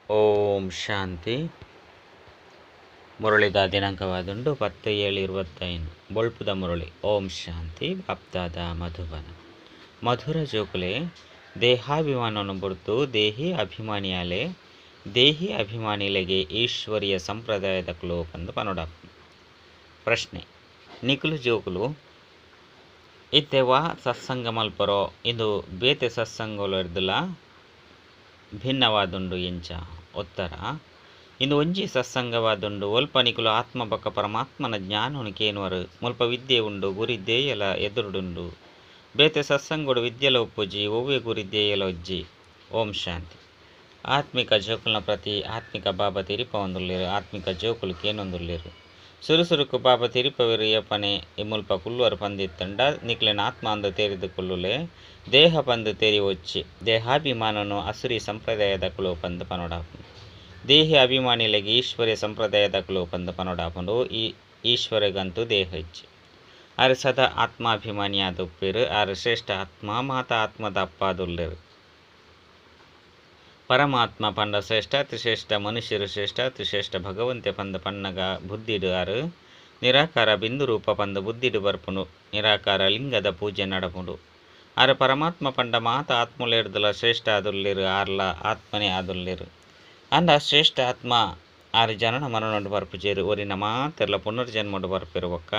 ಓಂ ಶಾಂತಿ. ಮುರಳಿದ ದಿನಾಂಕವಾದುಂಡು 10/7/25. ಬೊಳ್ಪುದ ಮುರಳಿ. ಓಂ ಶಾಂತಿ. ಬಾಪ್ದಾದ ಮಧುಬನ. ಮಧುರ ಜೋಕುಲೆ ದೇಹಾಭಿಮಾನವನ್ನು ಬುಡ್ದು ದೇಹಿ ಅಭಿಮಾನಿಯಾಲೆ ದೇಹಿ ಅಭಿಮಾನಿಲೆಗೆ ಈಶ್ವರಿಯ ಸಂಪ್ರದಾಯದ ಕ್ಲೋ ಪಂದು ಪನೋಡ. ಪ್ರಶ್ನೆ: ನಿಕುಲು ಜೋಕುಲು ಇತ್ತೆ ವಾ ಸತ್ಸಂಗ ಮಲ್ಪರೋ ಇಂದು ಬೇತೆ ಸತ್ಸಂಗಲುರ್ದುಲ ಭಿನ್ನವಾದುಂಡು ಎಂಚ? ಉತ್ತರ: ಇಂದು ಒಂಜಿ ಸತ್ಸಂಗವಾದುಂಡು. ಒಲ್ಪ ನಿಕುಲು ಆತ್ಮ ಬೊಕ್ಕ ಪರಮಾತ್ಮನ ಜ್ಞಾನನು ಕೇನುವರು. ಮುಲ್ಪ ವಿದ್ಯೆ ಉಂಡು, ಗುರಿ ಧ್ಯೇಯಲ ಎದುರುಡುಂಡು. ಬೇತೆ ಸತ್ಸಂಗೋಡು ವಿದ್ಯೆಲ ಉಪ್ಪುಜಿ, ಒವ್ವೆ ಗುರಿ ಧ್ಯೇಯಲ ಉಜ್ಜಿ. ಓಂ ಶಾಂತಿ. ಆತ್ಮಿಕ ಜೋಕುಲ್ನ ಪ್ರತಿ ಆತ್ಮಿಕ ಬಾಬಾ ತೆರಿಪವಂದುಲ್ಲೆರು, ಆತ್ಮಿಕ ಜೋಕುಲು ಕೇನೊಂದುಲ್ಲೆರು. ಸುರು ಸುರುಕು ಬಾಬಾ ತೆರಿಪವೆರು ಯಪ್ಪನೆ ಮುಲ್ಪ ಕುಲ್ಲುವರು ಪಂದಿತ್ತಂಡ ನಿಕ್ಲೆನ ಆತ್ಮ ಅಂದು ತೆರಿದು ಕುಲ್ಲುಲೆ, ದೇಹ ಪಂದು ತೆರಿ ಒಚ್ಚಿ. ದೇಹಾಭಿಮಾನನು ಅಸುರಿ ಸಂಪ್ರದಾಯದ ಕುಲು ಪಂದು ಪನೋಡಾಪುಂಡು. ದೇಹಿ ಅಭಿಮಾನಿಲೆಗೆ ಈಶ್ವರ್ಯ ಸಂಪ್ರದಾಯದ ಕುಲು ಪಂದು ಪನೋಡಾಪುಂಡು. ಈ ಈಶ್ವರಗಂತೂ ದೇಹ ಇಜ್ಜಿ. ಆರು ಸದಾ ಆತ್ಮಾಭಿಮಾನಿಯಾದ ಉಪ್ಪೇರು. ಆರು ಶ್ರೇಷ್ಠ ಆತ್ಮ, ಮಾತಾ ಆತ್ಮದ ಅಪ್ಪಾದುಲ್ಲೆರು. ಪರಮಾತ್ಮ ಪಂಡ ಶ್ರೇಷ್ಠ ಅತಿಶ್ರೇಷ್ಠ ಮನುಷ್ಯರು ಶ್ರೇಷ್ಠ ಅತಿಶ್ರೇಷ್ಠ ಭಗವಂತೆ ಪಂದ ಪನ್ನಗ ಬುದ್ಧಿಡು ಆರು ನಿರಾಕಾರ ಬಿಂದು ರೂಪ ಪಂದ ಬುದ್ಧಿಡು ಬರ್ಪುಂಡು. ನಿರಾಕಾರ ಲಿಂಗದ ಪೂಜೆ ನಡಪುಂಡು. ಆರು ಪರಮಾತ್ಮ ಪಂಡ ಮಾತ ಆತ್ಮಲೇರ್ದಲ ಶ್ರೇಷ್ಠ ಆದುಲ್ಲೆರು, ಆರ್ಲ ಆತ್ಮನೇ ಆದುಲ್ಲೆರು. ಅಂಡ ಶ್ರೇಷ್ಠ ಆತ್ಮ ಆರು ಜನನ ಮರಣೊಂಡು ಬರ್ಪುಜೇರು, ಒರಿನ ಮಾತೆರ್ಲ ಪುನರ್ಜನ್ಮೊಂಡು ಬರ್ಪೆರು ಬೊಕ್ಕ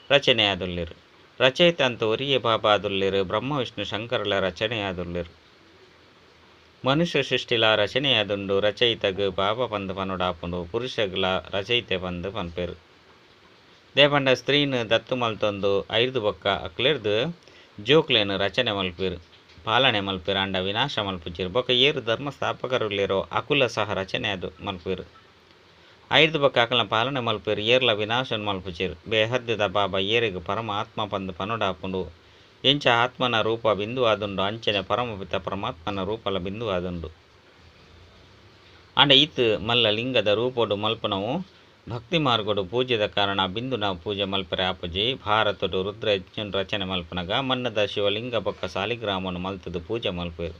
ರಚನೆ ಆದುಲ್ಲೆರು. ರಚಯಿತ ಅಂತ ಒರಿಯೇ ಬಾಬಾ ಆದುಲ್ಲೆರು. ಬ್ರಹ್ಮ ವಿಷ್ಣು ಶಂಕರಲ ರಚನೆ ಆದುಲ್ಲೆರು. ಮನುಷ್ಯ ಸೃಷ್ಟಿಲ ರಚನೆಯಾದುಂಡು. ರಚಯಿತಗ್ ಬಾಬಾ ಪಂದು ಪನೋಡಾಪುಂಡು, ಪುರುಷಗ್ಲ ರಚಯಿತೆ ಪಂದು ಪನ್ಪೆರು. ದೇಪಂಡ ಸ್ತ್ರೀನ್ ದತ್ತು ಮಲ್ತೊಂದು ಐರ್ದು ಬೊಕ್ಕ ಅಕ್ಲೆರ್ದು ಜೋಕ್ಲೆನ್ ರಚನೆ ಮಲ್ಪೆರು, ಪಾಲನೆ ಮಲ್ಪೆರು, ಅಂಡ ವಿನಾಶ ಮಲ್ಪುಜೆರು. ಬೊಕ್ಕ ಏರು ಧರ್ಮ ಸ್ಥಾಪಕರುಲ್ಲೆರೋ ಅಕುಲ ಸಹ ರಚನೆ ಅದು ಮಲ್ಪೆರು. ಐರ್ದು ಬೊಕ್ಕ ಅಕಲ್ನ ಪಾಲನೆ ಮಲ್ಪೆರು, ಏರ್ಲ ವಿನಾಶನ್ ಮಲ್ಪುಜೆರು. ಬೇಹದ್ದುದ ಬಾಬಾ ಏರಿಗ್ ಪರಮ ಆತ್ಮ ಪಂದು ಪನೋಡಾಪುಂಡು. ಎಂಚ ಆತ್ಮನ ರೂಪ ಬಿಂದು ಆದುಂಡು ಅಂಚನೆ ಪರಮಪಿತ ಪರಮಾತ್ಮನ ರೂಪಲ ಬಿಂದು ಆದುಂಡು. ಅಂಡ ಈತ್ ಮಲ್ಲ ಲಿಂಗದ ರೂಪೊಡು ಮಲ್ಪನವು ಭಕ್ತಿ ಮಾರ್ಗೊಡು ಪೂಜೆದ ಕಾರಣ ಬಿಂದುನ ಪೂಜೆ ಮಲ್ಪರೆ ಆಪುಜಿ. ಭಾರತಡು ರುದ್ರ ಯಜ್ಞನ್ ರಚನೆ ಮಲ್ಪನಗ ಮನ್ನದ ಶಿವಲಿಂಗ ಬೊಕ್ಕ ಸಾಲಿಗ್ರಾಮನು ಮಲ್ತದು ಪೂಜೆ ಮಲ್ಪೆರು.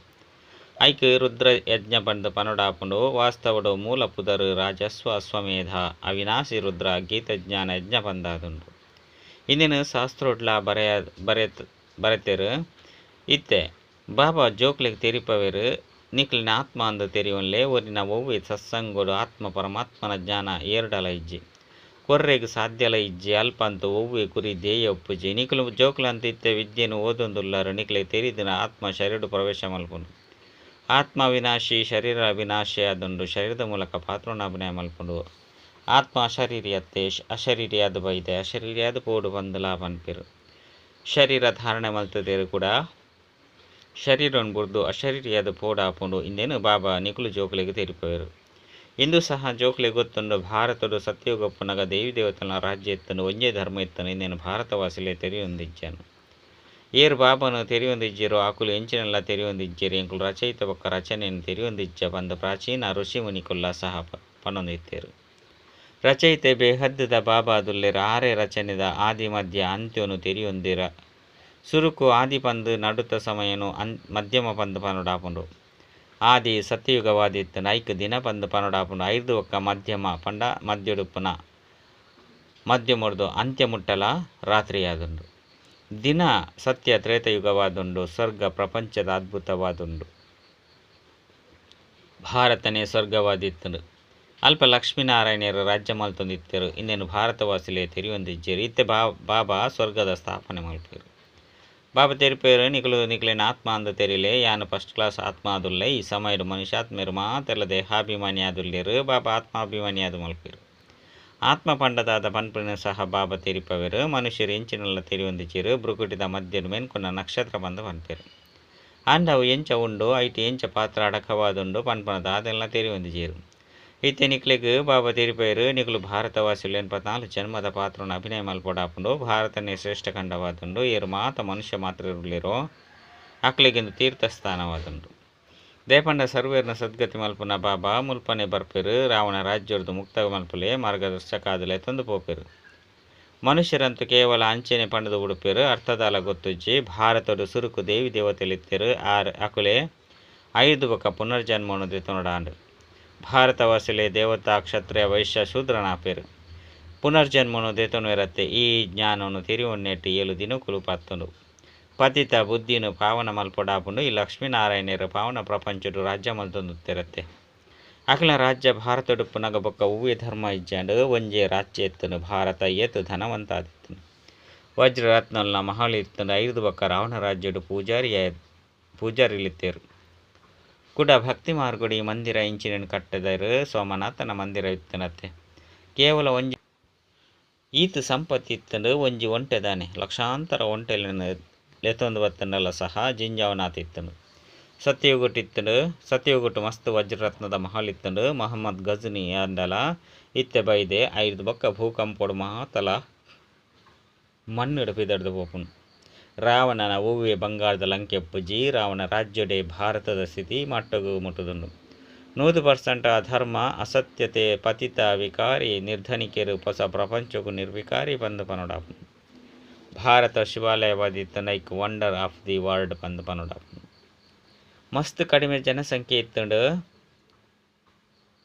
ಐಕ್ ರುದ್ರ ಯಜ್ಞ ಪಂದು ಪನೋಡಾಪುಂಡು. ವಾಸ್ತವಡು ಮೂಲ ಪುದರು ರಾಜಸ್ವ ಅಶ್ವಮೇಧ ಅವಿನಾಶಿ ರುದ್ರ ಗೀತಜ್ಞಾನ ಯಜ್ಞ ಪಂದಾದುಂಡು. ಇಂದಿನ ಶಾಸ್ತ್ರೋಡ್ಲ ಬರೆತೆರು. ಇತ್ತೆ ಬಾಬಾ ಜೋಕ್ಲೆಗ್ ತೆರಿಪವೆರು, ನಿಕ್ಲಿನ ಆತ್ಮ ಅಂದು ತೆರಿಯೊನ್ಲೆ. ಒರಿನ ಒವ್ವೆ ಸತ್ಸಂಗೋಡು ಆತ್ಮ ಪರಮಾತ್ಮನ ಜ್ಞಾನ ಏರ್ಡಲ ಇಜ್ಜಿ, ಕೊರ್ರೆಗ್ ಸಾಧ್ಯಲ ಇಜ್ಜಿ. ಅಲ್ಪ ಅಂತೂ ಒವ್ವೆ ಗುರಿ ಧ್ಯೇಯ ಉಪ್ಪುಜಿ. ನಿಕ್ಲು ಜೋಕ್ಲಂತ ಇತ್ತೆ ವಿದ್ಯೆನು ಓದೊಂದುಲ್ಲಾರು. ನಿಕ್ಲೆ ತೆರಿದಿನ ಆತ್ಮ ಶರೀರ ಪ್ರವೇಶ ಮಲ್ಪುಂಡು. ಆತ್ಮ ವಿನಾಶಿ, ಶರೀರ ವಿನಾಶಿ ಆದುಂಡು. ಶರೀರದ ಮೂಲಕ ಪಾತ್ರನ ಅಭಿನಯ ಮಲ್ಪುಂಡು. ಆತ್ಮ ಅಶರೀರಿಯತ್ತೆ, ಅಶರೀರಿಯಾದ ಬೈದೆ, ಅಶರೀರಿಯಾದ ಪೋಡು ಪಂದುಲಾ ಪನ್ಪೆರು. ಶರೀರ ಧಾರಣೆ ಮಲ್ತದೇರು ಕೂಡ ಶರೀರವನ್ನು ಬುಡ್ದು ಅಶರೀರಿಯಾದ ಪೋಡಾಪುಂಡು. ಇಂದೇನು ಬಾಬಾ ನಿಕುಲು ಜೋಕುಲೆಗ್ ತೆರಿಪವೆರು. ಇಂದು ಸಹ ಜೋಕುಲೆಗ್ ಗೊತ್ತುಂಡು ಭಾರತಡು ಸತ್ಯಯುಗಪ್ಪುನಗ ದೇವಿ ದೇವತನ ರಾಜ್ಯ ಇತ್ತನು, ಒಂಜೇ ಧರ್ಮ ಇತ್ತನು. ಇಂದೇನು ಭಾರತವಾಸಿಲೆ ತೆರಿಯೊಂದಿಜ್ಜನು. ಏರು ಬಾಬನು ತೆರಿಯೊಂದಿಜ್ಜಿರೋ ಅಕುಲು ಎಂಚಿನೆಲ್ಲ ತೆರಿಯೊಂದಿಜ್ಜಿರು. ಎಂಕುಲು ರಚಯಿತ ಬೊಕ್ಕ ರಚನೆಯನ್ನು ತೆರಿಯೊಂದಿಜ್ಜ ಪಂದು ಪ್ರಾಚೀನ ಋಷಿ ಮುನಿಕುಲ್ಲ ಸಹ ಪನೊಂದಿತ್ತೇರು. ರಚಯಿತೆ ಬೇಹದ್ದುದ ಬಾಬಾದುಲ್ಲೆರು. ಆರೇ ರಚನೆದ ಆದಿ ಮಧ್ಯ ಅಂತ್ಯನು ತೆರಿಯೊಂದಿರ. ಸುರುಕು ಆದಿ ಪಂದು ನಡುತ ಸಮಯನು ಮಧ್ಯಮ ಪಂದು ಪನೋಡಾಪುಂಡು. ಆದಿ ಸತ್ಯಯುಗವಾದಿತ್ತು, ಐಕ್ ದಿನ ಪಂದು ಪನೋಡಾಪುಂಡು. ಐದು ಒಕ್ಕ ಮಧ್ಯಮ ಪಂಡ ಮಧ್ಯುಡುಪ್ಪುನ ಮಧ್ಯಮೊಡ್ದು ಅಂತ್ಯ ಮುಟ್ಟಲ ರಾತ್ರಿಯಾದುಂಡು. ದಿನ ಸತ್ಯ ತ್ರೇತಯುಗವಾದುಂಡು. ಸ್ವರ್ಗ ಪ್ರಪಂಚದ ಅದ್ಭುತವಾದುಂಡು. ಭಾರತನೇ ಸ್ವರ್ಗವಾದಿತ್ತುಂಡು. ಅಲ್ಪ ಲಕ್ಷ್ಮೀನಾರಾಯಣರು ರಾಜ್ಯ ಮಲ್ತೊಂದಿತ್ತರು. ಇನ್ನೇನು ಭಾರತವಾಸಿಲೆ ತೆರಿಯೊಂದಿಜ್ಜೆರು. ಇತ್ತೆ ಬಾಬಾ ಸ್ವರ್ಗದ ಸ್ಥಾಪನೆ ಮಲ್ಪೆರು. ಬಾಬಾ ತೆರಿಪೇರು, ನಿಕುಲು ನಿಕ್ಲೆನ ಆತ್ಮ ಅಂದು ತೆರಿಲೆ. ಯಾನು ಫಸ್ಟ್ ಕ್ಲಾಸ್ ಆತ್ಮ ಆದುಲ್ಲೆ. ಈ ಸಮಯಡು ಮನುಷ್ಯಾತ್ಮೇರು ಮಾತೆಲ್ಲ ದೇಹಾಭಿಮಾನಿ ಆದುಲ್ಲೇರು. ಬಾಬಾ ಆತ್ಮಾಭಿಮಾನಿ ಆದು ಮಲ್ಪೆರು. ಆತ್ಮ ಪಂಡದಾದ ಪನ್ಪಿನ ಸಹ ಬಾಬಾ ತೆರಿಪವೆರು. ಮನುಷ್ಯರು ಎಂಚಿನೆಲ್ಲ ತೆರಿಯೊಂದಿಜ್ಜೆರು. ಬ್ರುಕುಟಿದ ಮಧ್ಯಡು ಮೆನ್ಕುನ ನಕ್ಷತ್ರ ಬಂದು ಪನ್ಪೆರು. ಅಂಡ ಅವು ಎಂಚ ಉಂಡು, ಐಟ್ ಎಂಚ ಪಾತ್ರ ಅಡಕವಾದುಂಡು ಪನ್ಪನ ದಾದೆಲ್ಲ ತೆರಿಯೊಂದಿಜ್ಜೆರು. ಇತ್ತೆ ನಿಕ್ಲೆಗ್ ಬಾಬಾ ತೆರಿಪೇರು, ನಿಕುಲು ಭಾರತವಾಸಿಲು 84 ಜನ್ಮದ ಪಾತ್ರನ ಅಭಿನಯ ಮಲ್ಪೊಡಾಪುಂಡು. ಭಾರತನೇ ಶ್ರೇಷ್ಠ ಖಂಡವಾದುಂಡು. ಏರು ಮಾತ ಮನುಷ್ಯ ಮಾತ್ರ ಇರುಲ್ಲೆರೋ ಅಕ್ಲೆಗಿಂದು ತೀರ್ಥಸ್ಥಾನವಾದುಂಡು. ದೇಪಂಡ ಸರ್ವೇರ್ನ ಸದ್ಗತಿ ಮಲ್ಪುನ ಬಾಬಾ ಮುಲ್ಪನೆ ಬರ್ಪೆರು. ರಾವಣ ರಾಜ್ಯರ್ದು ಮುಕ್ತ ಮಲ್ಪುಲೆ ಮಾರ್ಗದರ್ಶಕ ಆದುಲೆ ತಂದು ಪೋಪೆರು. ಮನುಷ್ಯರಂತೂ ಕೇವಲ ಅಂಚೆನೆ ಪಂಡದು ಉಡುಪೆರು, ಅರ್ಥದಾಲ ಗೊತ್ತುಜ್ಜಿ. ಭಾರತಡು ಸುರುಕು ದೇವಿ ದೇವತೆಲಿತ್ತೆರು. ಆರ್ ಅಕುಲೆ ಐದು ಬೊಕ್ಕ ಪುನರ್ಜನ್ಮನು ದೆತೊನೊಡಾಂಡ್. ಭಾರತವಾಸಿಲೆ ದೇವತಾ ಕ್ಷತ್ರಿಯ ವೈಶ್ಯ ಶೂದ್ರನಾಪೆರ್. ಪುನರ್ಜನ್ಮನು ದೆತೊನುವೆರತ್ತೆ ಈ ಜ್ಞಾನೊನು ತೆರಿಯೊನ್ನೆಟ್ ಏಳು ದಿನೊಕುಲು ಪತ್ತುಂಡು. ಪತಿತ ಬುದ್ಧಿನ್ ಪಾವನ ಮಲ್ಪೊಡಾಪುಂಡು ಈ ಲಕ್ಷ್ಮೀನಾರಾಯಣೆರ್ ಪಾವನ ಪ್ರಪಂಚೊಡು ರಾಜ್ಯ ಮಲ್ತೊಂದುತ್ತೆರತ್ತೆ. ಅಖಿಲ ರಾಜ್ಯ ಭಾರತೊಡುಪ್ಪುನಗ ಬೊಕ್ಕ ಒವ್ವೇ ಧರ್ಮ ಇಜ್ಜಾಂಡ್ ಒಂಜೇ ರಾಜ್ಯ ಇತ್ತುಂಡು ಭಾರತ ಏತ್ ಧನವಂತ ಆದಿತ್ತುಂಡು. ವಜ್ರರತ್ನಲ್ನ ಮಹಲ್ ಇತ್ತುಂಡು ಐರ್ದ್ ಬೊಕ್ಕ ರಾವಣ ರಾಜ್ಯಡು ಪೂಜಾರಿಲಿತ್ತೆರ್. ಕುಡ ಭಕ್ತಿ ಮಾರ್ಗಡು ಈ ಮಂದಿರ ಇಂಚಿನೆನ್ ಕಟ್ಟದೆರ್ ಸೋಮನಾಥನ ಮಂದಿರ ಇತ್ತುಂಡತ್ತೆ. ಕೇವಲ ಒಂಜಿ ಈತ್ ಸಂಪತ್ತ್ ಇತ್ತುಂಡು ಒಂಜಿ ಒಂಟೆ ದಾನೆ ಲಕ್ಷಾಂತರ ಒಂಟೆಲೆನ್ ಲೆತೊಂದು ಬತ್ತುಂಡಲ ಸಹ ಜಿಂಜಾವನಾತ್ ಇತ್ತುಂಡು. ಸತ್ಯಯುಗಟ್ ಇತ್ತುಂಡು ಸತ್ಯಯುಗಟ್ ಮಸ್ತ್ ವಜ್ರರತ್ನದ ಮಹಲ್ ಇತ್ತುಂಡು ಮೊಹಮ್ಮದ್ ಗಜ್ನಿ ಅಂಡಲ ಇತ್ತೆ ಬೈದೆ ಐರ್ದ್ ಬೊಕ್ಕ ಭೂಕಂಪೊಡು ಮಾತಲ ಮಣ್ಣುಡು ಪಿದಡ್ದ್ ಪೋಪುಂಡು. ರಾವಣನ ಒವ್ವೇ ಬಂಗಾರದ ಲಂಕೆ ಉಪ್ಪುಜಿ ರಾವಣ ರಾಜ್ಯೊಡೆ ಭಾರತದ ಸ್ಥಿತಿ ಮಟ್ಟೊಗು ಮುಟ್ಟುದುಂಡು. 100% ಅಧರ್ಮ ಅಸತ್ಯತೆ ಪತಿತ ವಿಕಾರಿ ನಿರ್ಧನಿಕೆರ್ ಪೊಸ ಪ್ರಪಂಚೊಗು ನಿರ್ವಿಕಾರಿ ಪಂದ್ ಪನೊಡಾಪುಂಡು. ಭಾರತ ಶಿವಾಲಯವಾದಿತ್ತುಂಡ ಐಕ್ ವಂಡರ್ ಆಫ್ the world ಪಂದ್ ಪನೊಡಾಪುಂಡು. ಮಸ್ತ್ ಕಡಿಮೆ ಜನಸಂಖ್ಯೆ ಇತ್ತುಂಡು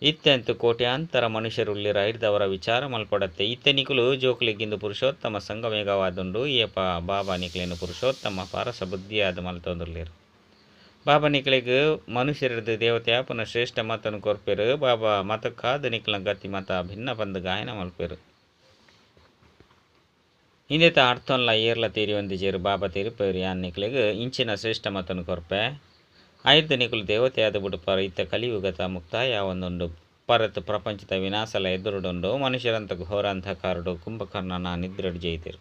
ಇತ್ತೆಂತು ಕೋಟ್ಯಾಂತರ ಮನುಷ್ಯರುಲ್ಲೆರ್ ಐರ್ದವರ ವಿಚಾರ ಮಲ್ಪೊಡತ್ತೆ. ಇತ್ತೆ ನಿಕುಲು ಜೋಕುಲೆಗಿಂದು ಪುರುಷೋತ್ತಮ ಸಂಗಮೇಗವಾದುಂಡು ಏಪ ಬಾಬಾ ನಿಕ್ಲೆನ್ ಪುರುಷೋತ್ತಮ ಪಾರಸ ಬುದ್ಧಿಯಾದ್ ಮಲ್ತೊಂದುಲ್ಲೆರ್. ಬಾಬಾ ನಿಕ್ಲೆಗ್ ಮನುಷ್ಯರದು ದೇವತೆ ಆಪುನ ಶ್ರೇಷ್ಠ ಮತನು ಕೊರ್ಪೆರ್. ಬಾಬಾ ಮತಕ್ಕಾದ್ ನಿಕ್ಲೆನ ಗತಿ ಮತ ಭಿನ್ನ ಪಂದ್ ಗಾಯನ ಮಲ್ಪೆರ್. ಇಂದೆತ ಅರ್ಥನ್ಲ ಏರ್ಲ ತೆರಿಯೊಂದಿಜೆರ್ ಬಾಬಾ ತೆರಿಪೆರ್ ಯಾನ್ ನಿಕ್ಲೆಗ್ ಇಂಚಿನ ಶ್ರೇಷ್ಠ ಮತನು ಕೊರ್ಪೆ. ಐರ್ದ್ ನಿಕುಲು ದೇವತೆಯಾದ್ ಬುಡುಪಾರ್ ಇತ್ತೆ ಕಲಿಯುಗದ ಮುಕ್ತಾಯ ಆವೊಂದುಂಡು. ಪರತ್ ಪ್ರಪಂಚದ ವಿನಾಶಲ ಎದುರುಡುಂಡು. ಮನುಷ್ಯರಂತ ಘೋರ ಅಂಧಕಾರಡು ಕುಂಭಕರ್ಣನ ನಿದ್ರೆಡ್ ಜೈದೆರ್.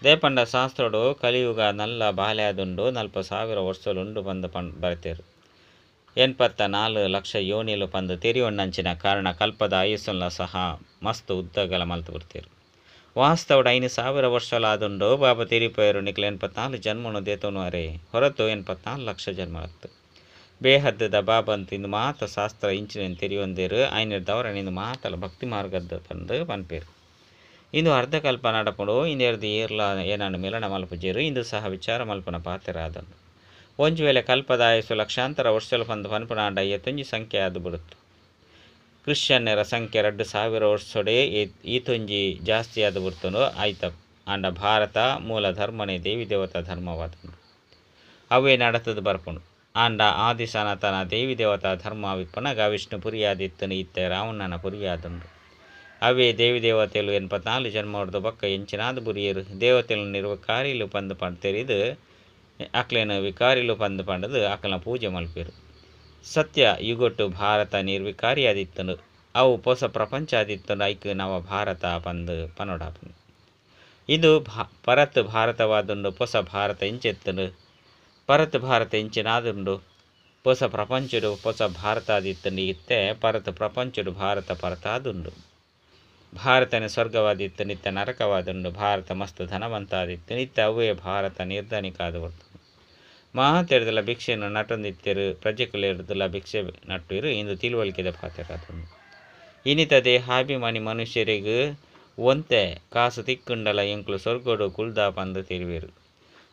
ದೇಪಂಡ ಶಾಸ್ತ್ರಡು ಕಲಿಯುಗ ನಲ್ಲ ಬಾಲ್ಯಾದುಂಡು ನಲ್ಪ ಸಾವಿರ ವರ್ಷಲುಂಡು ಪಂದ್ ಬರೆತೆರ್. 84 ಲಕ್ಷ ಯೋನಿಲು ಪಂದ್ ತೆರಿಯೊನ್ನಂಚಿನ ಕಾರಣ ಕಲ್ಪದ ಆಯುಸ್ಸುನ್ಲ ಸಹ ಮಸ್ತ್ ಉದ್ದಗಲ ಮಲ್ತ್ ಬಿಡ್ತೆರ್. ವಾಸ್ತವಡ್ 5000 ವರ್ಷಲಾದುಂಡು ಬಾಬಾ ತೆರಿಪೆರ್ ನಿಕ್ಲೆ 84 ಜನ್ಮನು ದೆತೊನುವರೆ ಹೊರತು 84 ಲಕ್ಷ ಜನ್ಮಲತ್ತು. ಬೇಹದ್ದದ ಬಾಬಂತ ಇಂದು ಮಾತ ಶಾಸ್ತ್ರ ಇಂಚಿನೆನ್ ತೆರಿಯೊಂದೆರ್ ಐನೆರ್ದವರ ಇಂದು ಮಾತಲ ಭಕ್ತಿ ಮಾರ್ಗದ ಪಂದ್ ಪನ್ಪೆರ್. ಇಂದು ಅರ್ಧಕಲ್ಪ ನಡಪುಂಡು ಇಂದೆರ್ದ್ ಏರ್ಲ ಏನನ್ನು ಮಿಲನ ಮಲ್ಪುಜೆರ್ ಇಂದು ಸಹ ವಿಚಾರ ಮಲ್ಪುನ ಪಾತೆರ ಆದುಂಡು. ಒಂಜಿ ವೇಳೆ ಕಲ್ಪದ ಆಯುಸ್ಸು ಲಕ್ಷಾಂತರ ವರ್ಷಲು ಪಂದ್ ಪನ್ಪುನಾಂಡ ಏತೊಂಜಿ ಸಂಖ್ಯೆ ಆದ್ ಬಿಡುತ್ತು. ಕ್ರಿಶ್ಚಿಯನ್ನರ ಸಂಖ್ಯೆ 2000 ವರ್ಷಡೇ ಈತೊಂಜಿ ಜಾಸ್ತಿ ಆದ್ ಬಿಡ್ತುಂಡು ಆಯ್ತ ಆಂಡ ಭಾರತ ಮೂಲ ಧರ್ಮನೇ ದೇವಿ ದೇವತಾ ಧರ್ಮವಾದುಂಡು. ಅವೇ ನಡತದ ಬರ್ಪುಂಡು. ಆಂಡ ಆದಿ ಸನಾತನ ದೇವಿ ದೇವತಾ ಧರ್ಮ ವಿಪ್ಪುನಗ ವಿಷ್ಣು ಪುರಿಯಾದಿತ್ತುಂಡು ಇತ್ತೆ ರಾವಣನ ಪುರಿಯಾದುಂಡು. ಅವೇ ದೇವಿ ದೇವತೆಲು 84 ಜನ್ಮೊರ್ದು ಬೊಕ್ಕ ಎಂಚಿನಾದ್ ಬುರಿಯೆರ್. ದೇವತೆಲು ನಿರ್ವಿಕಾರಿಲು ಪಂದ್ ತೆರಿದು ಅಕ್ಲೆನ್ ವಿಕಾರಿಲು ಪಂದ್ ಪಂಡುದು ಅಕ್ಲೆನ ಪೂಜೆ ಮಲ್ಪೆರ್. ಸತ್ಯ ಯುಗೊಟ್ಟು ಭಾರತ ನಿರ್ವಿಕಾರಿಯಾದಿತ್ತುಂಡು. ಅವು ಪೊಸ ಪ್ರಪಂಚ ಆದಿತ್ತುಂಡು ಐಕ್ ನವ ಭಾರತ ಪಂದ್ ಪನೊಡಾಪುಂಡು. ಇಂದು ಪರತ್ ಭಾರತವಾದುಂಡು ಪೊಸ ಭಾರತ ಇಂಚೆತ್ತುಂಡು. ಪರತ್ ಭಾರತ ಇಂಚಿನಾದುಂಡು. ಪೊಸ ಪ್ರಪಂಚಡು ಪೊಸ ಭಾರತ ಆದಿತ್ತುಂಡು ಇತ್ತೆ ಪರತ್ ಪ್ರಪಂಚಡು ಭಾರತ ಪರತಾದುಂಡು. ಭಾರತನೇ ಸ್ವರ್ಗವಾದಿತ್ತುಂಡು ಇತ್ತೆ ನರಕವಾದುಂಡು. ಭಾರತ ಮಸ್ತ್ ಧನವಂತ ಆದಿತ್ತುಂಡು ಇತ್ತೆ ಅವೇ ಭಾರತ ನಿರ್ಧನಿಕ ಆದ್ ಬರ್ತುಂಡು. ಮಾತೆರ್ದಲ ಭಿಕ್ಷೆಯನ್ನು ನಟೊಂದಿತ್ತೆರ್ ಪ್ರಜೆಕುಲೆರ್ದಲ ಭಿಕ್ಷೆ ನಟ್ಟುವೆರ್ ಇಂದು ತಿಳುವಳಿಕೆದ ಪಾತೆರ ಆದುಂಡು. ಇನಿತ ದೇಹಾಭಿಮಾನಿ ಮನುಷ್ಯರೆಗ್ ಒಂತೆ ಕಾಸು ತಿಕ್ಕುಂಡಲ ಎಂಕುಲು ಸ್ವರ್ಗಡು ಕುಲ್ದ ಪಂದ್ ತೆರಿವೆರ್.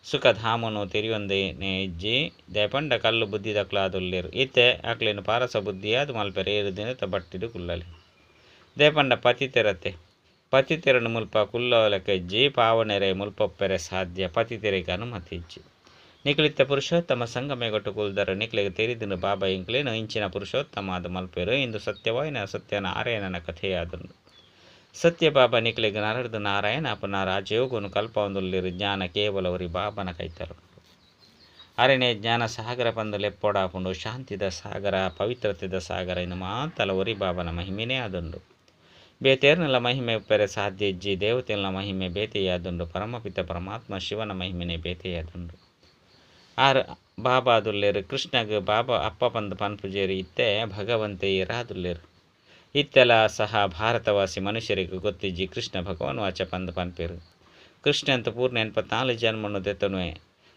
ಸುಖಧಾಮನು ತೆರಿಯೊಂದೇನೆ ಇಜ್ಜಿ ದಯಪಂಡ ಕಲ್ಲು ಬುದ್ಧಿದಕ್ಲಾದುಲ್ಲೆರ್. ಇತ್ತೆ ಅಕ್ಲೆನ್ ಪಾರಸ ಬುದ್ಧಿಯಾದ್ ಮಲ್ಪೆರೆ 7 ದಿನತ ಬಟ್ಟಿಡ್ ಕುಲ್ಲಲೆ. ದಯಪಂಡ ಪತಿತೆರತೆ ಪತಿತೆರನು ಮುಲ್ಪ ಕುಲ್ಲಲೆಕ್ಕ ಇಜ್ಜಿ ಪಾವನೆರೆ ಮುಲ್ಪೊಪ್ಪೆರೆ ಸಾಧ್ಯ ಪತಿತೆರೆಗ್ ಅನುಮತಿ ಇಜ್ಜಿ. ನಿಕ್ಲಿತ್ತ ಪುರುಷೋತ್ತಮ ಸಂಗಮೇಗಟ್ಟು ಕುಲ್ದರ್ ನಿಕ್ಲೆಗ್ ತೆರಿದುಂಡು ಬಾಬಾ ಎಂಕ್ಲೇನು ಇಂಚಿನ ಪುರುಷೋತ್ತಮ ಆದ್ ಮಲ್ಪೆರ್ ಇಂದು ಸತ್ಯವಾಯಿನ ಸತ್ಯನಾರಾಯಣನ ಕಥೆಯಾದುಂಡು. ಸತ್ಯ ಬಾಬಾ ನಿಕ್ಲೆಗ್ ನರರ್ದು ನಾರಾಯಣ ಅಪುನ ರಾಜಯೋಗನು ಕಲ್ಪವೊಂದುಲ್ಲೆರ್. ಜ್ಞಾನ ಕೇವಲ ಒರಿ ಬಾಬನ ಕೈತಲು. ಅರೆನೇ ಜ್ಞಾನ ಸಾಗರ ಪಂದ್ ಲೆಪ್ಪೊಡಾಪುಂಡು. ಶಾಂತಿದ ಸಾಗರ ಪವಿತ್ರತೆದ ಸಾಗರ ಇಂದು ಮಾತಲ ಒರಿ ಬಾಬನ ಮಹಿಮೆನೇ ಆದುಂಡು. ಬೇತೇರ್ನಲ ಮಹಿಮೆ ಉಪ್ಪೆರೆ ಸಾಧ್ಯ ಇಜ್ಜಿ. ದೇವತೆಲ್ನ ಮಹಿಮೆ ಬೇತೆಯಾದುಂಡು. ಪರಮಪಿತ ಪರಮಾತ್ಮ ಶಿವನ ಮಹಿಮೆನೇ ಬೇತೆಯಾದುಂಡು. ಆರ್ ಬಾಬಾದುಲ್ಲೆರ್. ಕೃಷ್ಣಗ್ ಬಾಬಾ ಅಪ್ಪ ಪಂದ್ ಪನ್ಪುಜೆರ್ ಇತ್ತೆ ಭಗವಂತೆ ಏರಾದುಲ್ಲೆರ್. ಇತ್ತೆಲ ಸಹ ಭಾರತವಾಸಿ ಮನುಷ್ಯರಿಗೆ ಗೊತ್ತಿಜ್ಜಿ ಕೃಷ್ಣ ಭಗವಾನ್ ವಾಚ ಪಂದ್ ಪನ್ಪೆರ್. ಕೃಷ್ಣಂತ ಪೂರ್ಣ 84 ಜನ್ಮನು ದೆತೊನುವೆ.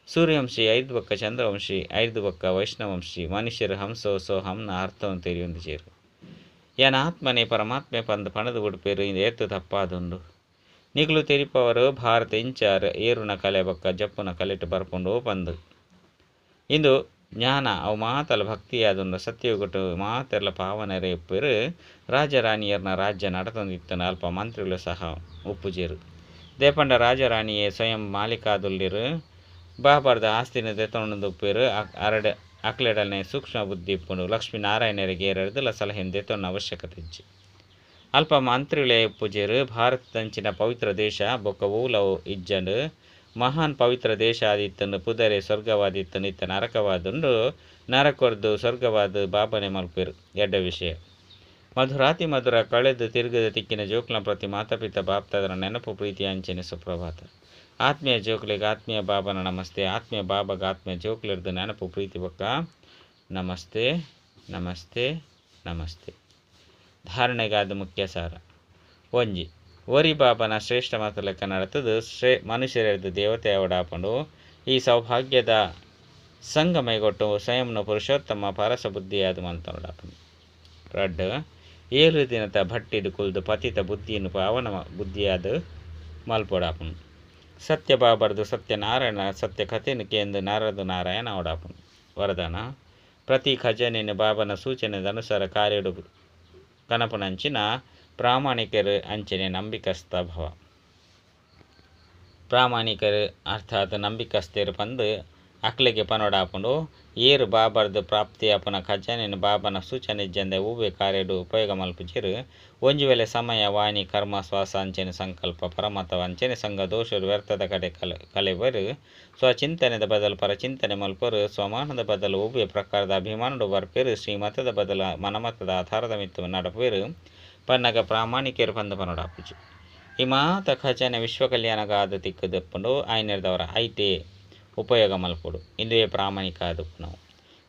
ಸೂರ್ಯವಂಶಿ ಐದು ಬೊಕ್ಕ ಚಂದ್ರವಂಶಿ ಐದು ಬೊಕ್ಕ ವೈಷ್ಣವಂಶಿ ಮನುಷ್ಯರು ಹಂಸೋ ಸೋ ಹಂನ ಅರ್ಥವನ್ನು ತೆರಿಯೊಂದಿಜೆರ್. ಯಾನ್ ಆತ್ಮನೇ ಪರಮಾತ್ಮೆ ಪಂದ್ ಪಣದು ಬುಡ್ಪೆರ್ ಇಂದು ಏತ್ ತಪ್ಪಾದುಂಡು. ನಿಕುಲು ತೆರಿಪವರು ಭಾರತ ಇಂಚಾರ್ ಏರುನ ಕಲೆ ಬೊಕ್ಕ ಜಪ್ಪುನ ಕಲೆಟ್ ಬರ್ಪುಂಡು ಪಂದ್. ಇಂದು ಜ್ಞಾನ ಅವು ಮಾತಲ ಭಕ್ತಿಯಾದುಂಡು. ಸತ್ಯಯುಗಟು ಮಾತೆರ್ಲ ಪಾವನರೇ ಉಪ್ಪೆರು. ರಾಜರಾಣಿಯರ್ನ ರಾಜ್ಯ ನಡತೊಂದಿತ್ತುಂಡು. ಅಲ್ಪ ಮಂತ್ರಿಲು ಸಹ ಉಪ್ಪುಜೆರು. ದೇಪಂಡ ರಾಜರಾಣಿಯೇ ಸ್ವಯಂ ಮಾಲೀಕಾದುಲ್ಲೆರು. ಬಾಬಾರ್ದ ಆಸ್ತಿನ ದೆತೊಂದು ಉಪ್ಪೆರು. ಅರಡೆ ಅಕ್ಲೆಡನೆ ಸೂಕ್ಷ್ಮ ಬುದ್ಧಿ ಇಪ್ಪುಂಡು. ಲಕ್ಷ್ಮೀ ನಾರಾಯಣರಿಗೆ ಎರಡ್ದಲ ಸಲಹೆಯನ್ನು ದೆತೊನ್ನ ಅವಶ್ಯಕತೆ ಇಜ್ಜಿ. ಅಲ್ಪ ಮಂತ್ರಿಲೇ ಉಪ್ಪುಜೆರು. ಭಾರತದಂಚಿನ ಪವಿತ್ರ ದೇಶ ಬೊಕ್ಕ ಓಲವು ಇಜ್ಜಂಡು. ಮಹಾನ್ ಪವಿತ್ರ ದೇಶ ಆದಿತ್ತುಂಡು. ಪುದರೇ ಸ್ವರ್ಗವಾದಿತ್ತುಂಡು. ಇತ್ತ ನರಕವಾದುಂಡು. ನರಕೊರ್ದು ಸ್ವರ್ಗವಾದ ಬಾಬನೆ ಮಲ್ಪೆರು. ಎಡ್ಡೆ ವಿಷಯ. ಮಧುರಾತಿ ಮಧುರ ಕಳೆದು ತಿರುಗದ ತಿಕ್ಕಿನ ಜೋಕ್ಲ ಪ್ರತಿ ಮಾತಾಪಿತ ಬಾಪ್ತಾದರ ನೆನಪು ಪ್ರೀತಿ ಅಂಚನೆ ಸುಪ್ರಭಾತ. ಆತ್ಮೀಯ ಜೋಕ್ಲೆಗ್ ಆತ್ಮೀಯ ಬಾಬನ ನಮಸ್ತೆ. ಆತ್ಮೀಯ ಬಾಬಗ ಆತ್ಮೀಯ ಜೋಕ್ಲೆರ್ದು ನೆನಪು ಪ್ರೀತಿ ಬೊಕ್ಕ ನಮಸ್ತೆ ನಮಸ್ತೆ ನಮಸ್ತೆ. ಧಾರಣೆಗಾದ ಮುಖ್ಯ ಸಾರ. ಒಂಜಿ ಒರಿ ಬಾಬನ ಶ್ರೇಷ್ಠ ಮತ ಲೆಕ್ಕ ನಡತದು ಮನುಷ್ಯರೆರ್ದು ದೇವತೆ ಅವಡಾಪುಂಡು. ಈ ಸೌಭಾಗ್ಯದ ಸಂಗಮೈಗೊಟ್ಟು ಸ್ವಯಂನ ಪುರುಷೋತ್ತಮ ಪರಸ ಬುದ್ಧಿಯಾದ ಮಲ್ತೊಡಾಪುಂಡು. ರಡ್ಡ್ 7 ದಿನದ ಭಟ್ಟಿಡು ಕುಲ್ದು ಪತಿತ ಬುದ್ಧಿಯನ್ನು ಪಾವನ ಬುದ್ಧಿಯಾದ ಮಲ್ಪೊಡಾಪುಂಡು. ಸತ್ಯ ಬಾಬರ್ದು ಸತ್ಯನಾರಾಯಣ ಸತ್ಯ ಕಥೆಯನ್ನು ಕೇಂದ್ರ ನಾರದು ನಾರಾಯಣ ಅವಡಾಪುಂಡು. ವರದಾನ ಪ್ರತಿ ಖಜಾನೆಯನ್ನು ಬಾಬನ ಸೂಚನೆದ ಅನುಸಾರ ಕಾರ್ಯಡು ಕನಪುನಂಚಿನ ಪ್ರಾಮಾಣಿಕರು ಅಂಚನೆ ನಂಬಿಕಸ್ಥ ಭವ. ಪ್ರಾಮಾಣಿಕರು ಅರ್ಥಾತ್ ನಂಬಿಕಸ್ಥರು ಪಂದು ಅಕ್ಲೆಗೆ ಪನೊಡಾಪುಂಡು. ಏರು ಬಾಬರ್ದು ಪ್ರಾಪ್ತಿಯಾಪುನ ಖಜಾನೆಯನ್ನು ಬಾಬನ ಸೂಚನೆ ಇಜ್ಜಂದೆ ಒವ್ವೆ ಕಾರ್ಯಡು ಉಪಯೋಗ ಮಲ್ಪುಜೆರು. ಒಂಜಿ ವೇಳೆ ಸಮಯ ವಾಣಿ ಕರ್ಮ ಶ್ವಾಸ ಅಂಚನೆ ಸಂಕಲ್ಪ ಪರಮತ ಅಂಚನೆ ಸಂಘ ದೋಷರು ವ್ಯರ್ಥದ ಕಡೆ ಕಲೆವರು. ಸ್ವಚಿಂತನೆದ ಬದಲು ಪರಚಿಂತನೆ ಮಲ್ಪರು. ಸ್ವಮಾನದ ಬದಲು ಒವ್ವೆ ಪ್ರಕಾರದ ಅಭಿಮಾನಡು ಬರ್ಪೆರು. ಶ್ರೀಮತದ ಬದಲು ಮನಮತದ ಆಧಾರದ ಮಿತ್ತು ನಡಪುವೆರು. ಪನ್ನಗ ಪ್ರಾಮಾಣಿಕರು ಪಂದ ಪನೊಡಾಪುಜಿ. ಈ ಮಾತ ಖಜಾನೆ ವಿಶ್ವ ಕಲ್ಯಾಣಗಾದ ತಿಕ್ಕದಪ್ಪುಂಡು. ಆಯ್ನೆರ್ದವರ ಐಟೇ ಉಪಯೋಗ ಮಲ್ಪೊಡು. ಇಂದುವೇ ಪ್ರಾಮಾಣಿಕ ಆದಪ್ಪು.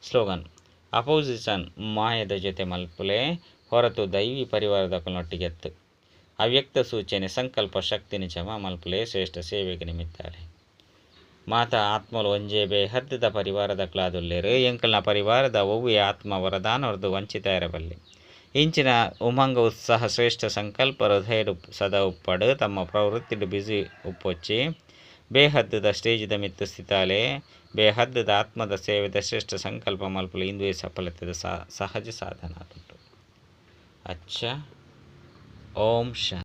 ಸ್ಲೋಗನ್: ಅಪೋಸಿಷನ್ ಮಾಯದ ಜೊತೆ ಮಲ್ಪುಲೆ ಹೊರತು ದೈವಿ ಪರಿವಾರದ ನೊಟ್ಟಿಗೆತ್ತು. ಅವ್ಯಕ್ತ ಸೂಚನೆ ಸಂಕಲ್ಪ ಶಕ್ತಿನ ಜಮಾ ಮಲ್ಪುಲೆ ಶ್ರೇಷ್ಠ ಸೇವೆಗೆ ನಿಮಿತ್ತಾರೆ. ಮಾತಾ ಆತ್ಮಲು ಒಂಜೇ ಬೇಹದ್ದದ ಪರಿವಾರದ ಕ್ಲಾದುಲ್ಲೇರು. ಎಂಕಲ್ನ ಪರಿವಾರದ ಒವ್ವೆ ಆತ್ಮ ವರದಾನವರ್ದು ವಂಚಿತ ಇರಬಲ್ಲೆ. ಇಂಚಿನ ಉಮಂಗ ಉತ್ಸಾಹ ಶ್ರೇಷ್ಠ ಸಂಕಲ್ಪ ಹೃದಯಡು ಸದಾ ಉಪ್ಪಡು. ತಮ್ಮ ಪ್ರವೃತ್ತಿಡು ಬಿಸಿ ಉಪ್ಪೊಚ್ಚಿ ಬೇಹದ್ದದ ಸ್ಟೇಜಿದ ಮಿತ್ತು ಸ್ಥಿತಾಲೆ ಬೇಹದ್ದದ ಆತ್ಮದ ಸೇವೆದ ಶ್ರೇಷ್ಠ ಸಂಕಲ್ಪ ಮಲ್ಪಲು ಇಂದುವೇ ಸಫಲತೆದ ಸಹಜ ಸಾಧನ ಆದುಂಡು. ಅಚ್ಚ. ಓಂ ಶಾಂತಿ.